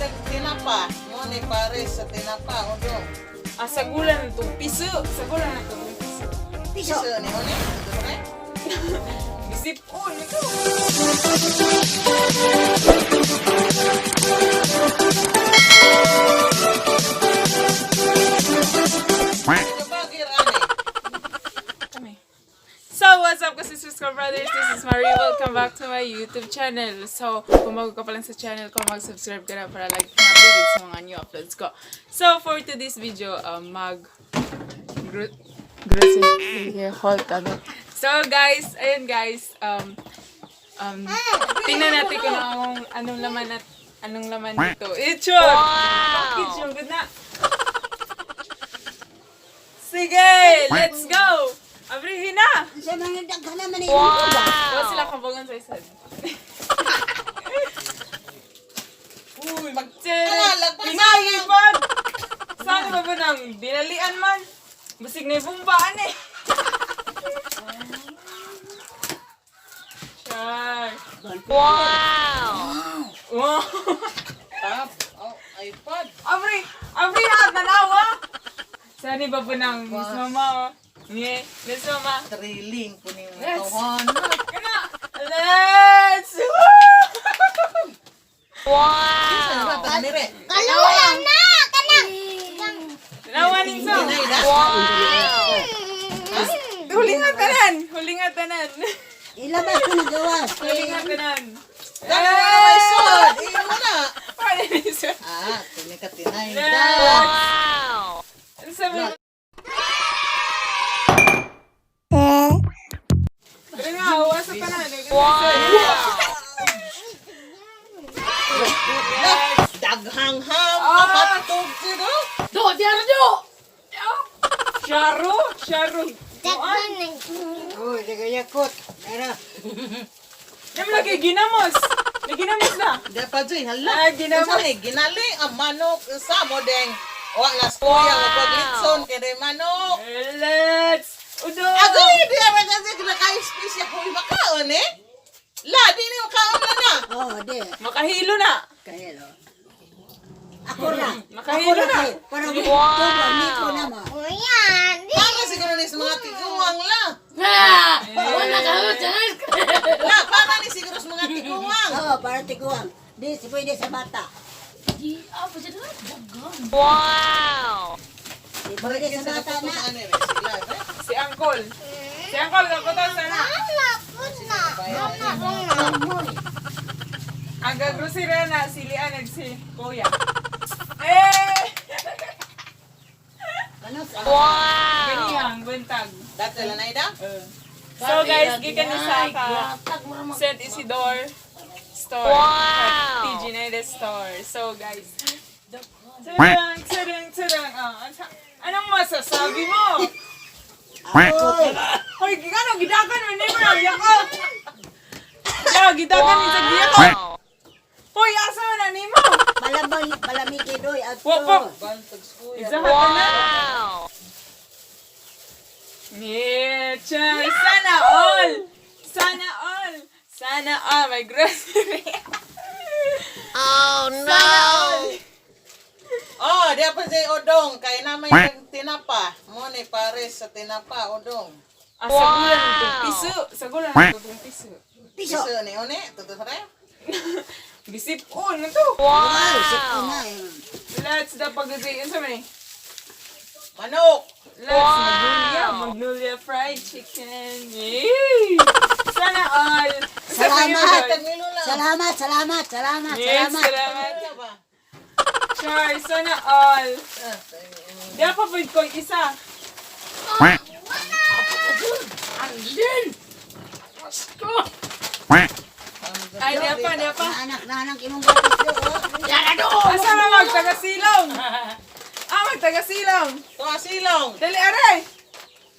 dag tinapa. Mo ni pares sa tinapa odong. Ah, sagulan na itong piso. Sagulan na itong piso. Piso. Piso ni uni. Ito pre. Isip, oh, nito. Kabagir ani. Kami. So, what's up ka sisters ka brothers? This is Marie. Welcome back to my YouTube channel. So, kung bago ka pa lang sa channel ko, mag-subscribe ka na para like na-update sa mga new uploads ko. So, for today's video, mag... Grocery haul kami. So, guys, ayun guys, tingnan natin kung anong laman at anong laman dito. Ichor! Wow! Package yung good na. Sige! Let's go! Abrihin na! Sa mga daghan naman eh. Wow! Wala sila kabangan sa isa. Uy, mag Tara, lagpas Pinahipon! Sana ba ba nang dinalian man? Basig na ibumbaan eh. Char. Wow! Wow! Tap. Oh, iPad. Abri! Abri ha! Tanawa! Sana ba ba nang Miss Mama? Oh. Nye, Miss Mama. Thrilling po ni Yes. kawan. Kana! Let's! Kinsa na ba ta nire? Kalulang na! Kanang! Tanawa ninyo! Tinay da. Huli nga tanan! Huli nga tanan! Ilabas ko na gawas. Huli nga tanan! Dali na may sod. Imo na. Paano niso? Ah, kini ka tinay da. Wow! Ano sabi mo? Pero nga, huwa sa tanan. Wow! Daghang ham. Ah. Hotdog sino? Do! Diyan do! Sharo! Sharo! Daghan na. Uy, nagayakot. Ara. Nam lagi ginamos! Naginamos na! Di pa joy hala. Ah, ginama. Unsa ni ginali ang manok sa mo deng. Wa nas kuya wow. Litson kay day manok. Let's! Udo! Agoy di ba kasi naka-space ako makaon eh. La di ni makaon na na. Oh, di. Makahilo na! Kaya lo. Ako na. Makahilo Ako na na. kay. Para mo. Wow! na mo. Para siguro ni sa mga tiguang la. Wala ka La para ni siguro sa mga tiguang. Oo, para tiguang. Di, si pwede sa bata. Di pwede sa bata na. Ano eh, sila eh. Si Angkol. Si Angkol, kakuto sana. Ang gagrosera na, si Lian at si Kuya. Eh! Ano sa? Ganihang, buntag. Dati la na ida. So guys, gikan ni sa ka St. Isidore store. Wow! TG Neda store. So guys, tarang, tarang, tarang. Ah, anong masasabi mo? Uy, Hoy, gikano, gidakan man ni mo, yako. Ya, gidakan ni sa giyako. Hoy, asa man na nimo? Malamang, malamig doy. Ato. Wapok. Bantag kuya. Isahan na. Yeah, chay. Sana all. Sana all. Sana all. My grocery. Oh Sana all. Oh, di pa si Odong kay na may tinapa. Mo ni pares sa tinapa Odong. Ah, sagulan na itong piso. Sagulan na itong piso. Piso. Piso ni uni, tuto pre. Bisip on na to. Wow! Sip na. Eh. Let's the pagdating. Ano man eh? Manok. Let's Magnolia. Magnolia fried chicken. Yay! Sana all. Salamat. Tagmilo lang. Salamat, salamat, salamat, Yes, salamat. salamat. Ano ba? Char, sana all. Ah, Di pa po ko isa. Ay, di pa, di pa. Anak na anak imong gapas do. Oh. Asa na mag tagasilong? Ah, mag tagasilong. Tuwa silong. Dali aray.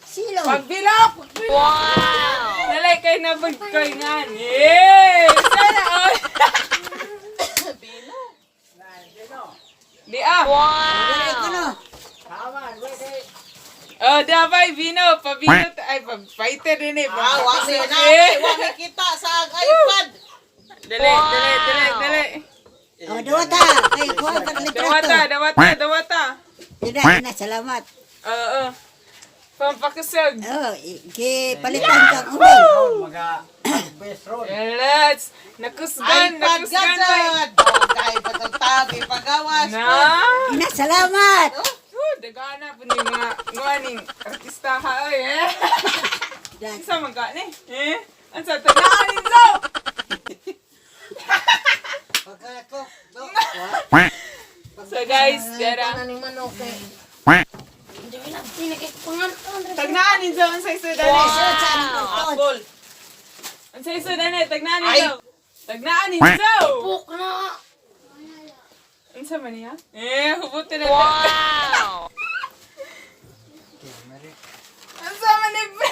Silong. Pagbilok. Wow. Nalay kay na pagkoy nga. Yay! Sana all. Pino. Di ah. Dali ko no. Oh, dabay vino, pabino ay pa-fighter din eh. Ah, wa mi na, Eh. wa mi kita sa iPad. Dali, dali, dali, dali. Oh, dawata. Kay kuha ka ng litrato. Dawata, dawata, dawata. Ina, ina, salamat. Oo. Pampakusog. Oh, gipalitan kang ubol. Let's! Nakusgan, iPad nakusgan ba? gajad. Kay patong tabi pagawas. Na! Ina, salamat. Oh, dagana po ni mga nguaning artista ha oy eh. Isa man ka ni? Eh? Ansa tagaan ninyo? Pagka So guys, dara. Ano ni manok eh. Tagnaan ninyo ang sa isod ani. Sunod sa anong karton. Apple. Ang sa isod ani, tagnaan ninyo. Tagnaan ninyo. Puk na. Unsa man niya? Eh, hubuti na. Wow. Unsa man ni bre?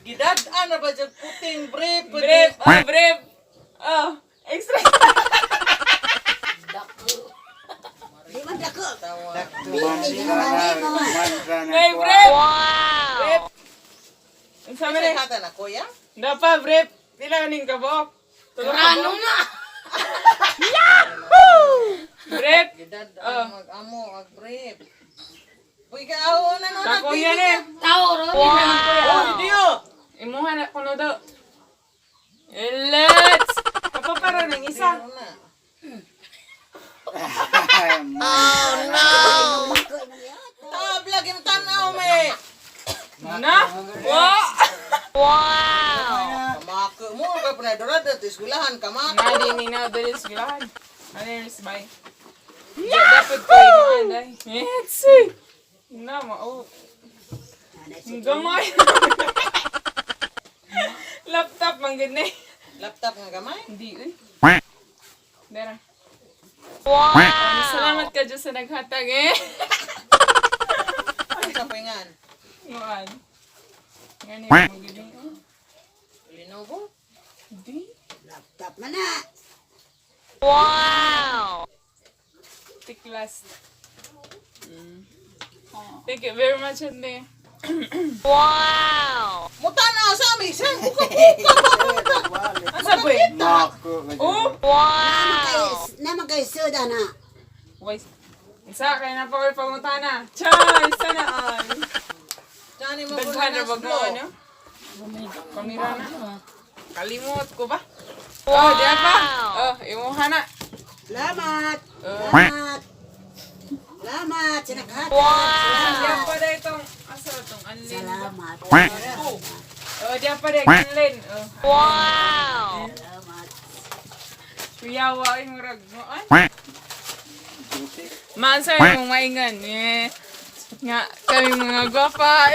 Gidad-an na ba dyan puting brief? Brep, oh, brep. Oh, extra. Di man dako. Bini ni mo. May brep. Wow. Brep. Unsa man ni? Kata na kuya? Dapa, brep. Pila ning kabok? Tulo ka Rano buok? na. Brep. Gidad-an Oh. mag-amo ag brief. Uy ka awo na no na. Kakuya ni. Tao ro. Oh, video. Imuha na kuno daw. Let's! Kapapara ng isa. Ano na? Tabla gim tan-aw me. Na? Wa! Kamako mo ka pinadurada sa eskwelahan kamako. Na di ni na dali sa gilahan. Ano yung sabay? Dapat ko inuan ay. Let's see. Na ma oh. Ang gamay. Laptop man gid ni. Laptop nga gamay. Hindi eh. Dara. Wow! Salamat ka Diyos sa naghatag eh. Ano sa pingan? Nguan. Ngani mo gid ni. Oh. Lenovo? Di. Laptop man na. Tiklas. Thank you very much, Ande. Mutanaw sa amin, siyang buka-buka. Asa po eh? Oh! Naman kay suda na. Wait. Isa, kaya na pa kayo pangutana. Char! Sana all. Diyan mo Daghan na wag mo, ano? Pamira na. Kalimot ko ba? Oh, diyan pa. Oh, imuha na. Salamat. Oh. Salamat. Salamat sa naghatag. Diyan pa na itong, asa ba itong anlin? Salamat. Oh, diyan pa na anlin. Oh. Salamat. Kuyawa ay murag mo. Ay. Maansa yung maingan. Eh. Nga, kami mga gwapa.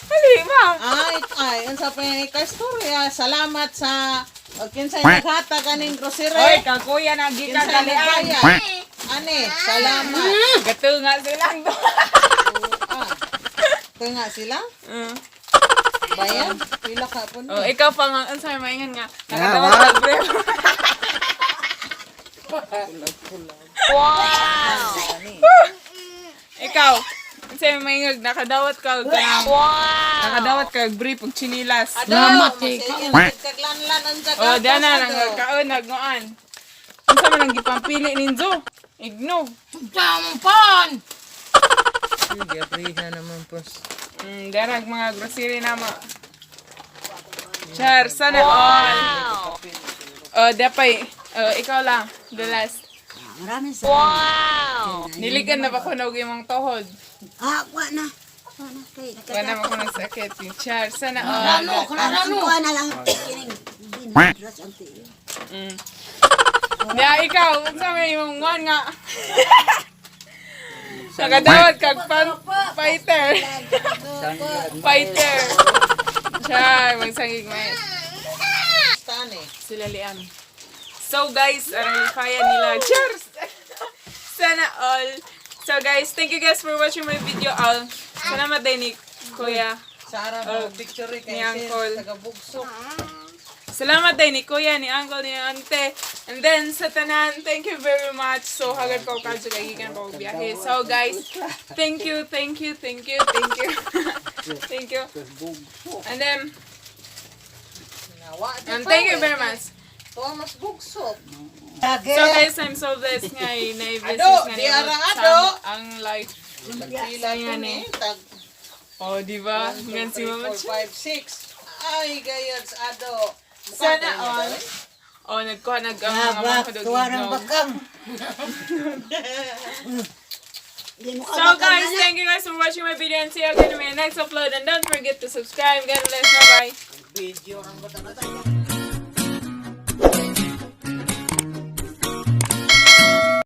Hali, ma. Ay, ay, unsa pa yung kastorya. Salamat sa o kinsay naghatag aning Oy, grocery. kakuya na gikan Kinsay dalian. nagbayad. Ani, salamat. Gato nga silang do. Ah. Kaya nga sila, Mm. bayan, pila ka po Oh, ni. ikaw pa nga unsa may maingan nga. Nakatawa sa bre. Ikaw, unsa may maingag nakadawat ka og kanang. Wow. Nakadawat ka og brief og chinilas. Salamat kay Kaglanlan ang jaga. Oh, dana nang kaon nagnuan. Unsa man ang gipampili ninzo? Igno. Tampan. Gabriha naman po. Darag mga grocery na mo. Char, sana all. Oh, dapay. Oh, ikaw lang. The last. Ah, maraming salamat. Niligan na ba ko na og imong tuhod? Ah, wa na. Wa na kay Wala na ko ng sakit. Char, sana all. Rano, Ang rano. kuha na lang kining binadras ang tiyo. Ya, ikaw, unsa may imong ngon nga? Nakadawat kag pan fighter. Fighter. Char, magsangig may. Tani. Sila liam. So guys, aray kaya nila. Cheers! Sana all. So guys, thank you guys for watching my video all. Salamat din ni Kuya. Sa araw Oh, oh, picture kay ni sir, Uncle. taga-bugsok. Salamat din ni Kuya, ni Uncle, ni Ante. And then sa tanan, thank you very much. So hagad ko kadyo kay gikan pa og biyahe. So guys, thank you, thank you, thank you, thank you. Thank you. And then Nawa, di And pa, thank you eh. very much. Tuwa mas bugsok. Lagi. So guys, I'm so blessed nga eh, na blessings Ado, nga di niabot ara, sa ado. ang life. Pila Ayan to ni. eh. Tag Oh, di ba? 1, Ngan 2, si 3, Mama 4, Chu. 5, 6. Ay, gayads, ado. Mukha Sana kayo all. na, Oh, nagkuha nag ang mga Nabak, mga tuwa ng dog. bakang. Di mo ka So bakang, guys, anak. thank you guys for watching my video and see you again in my next upload. And don't forget to subscribe. God bless. Bye bye. Video ang bata.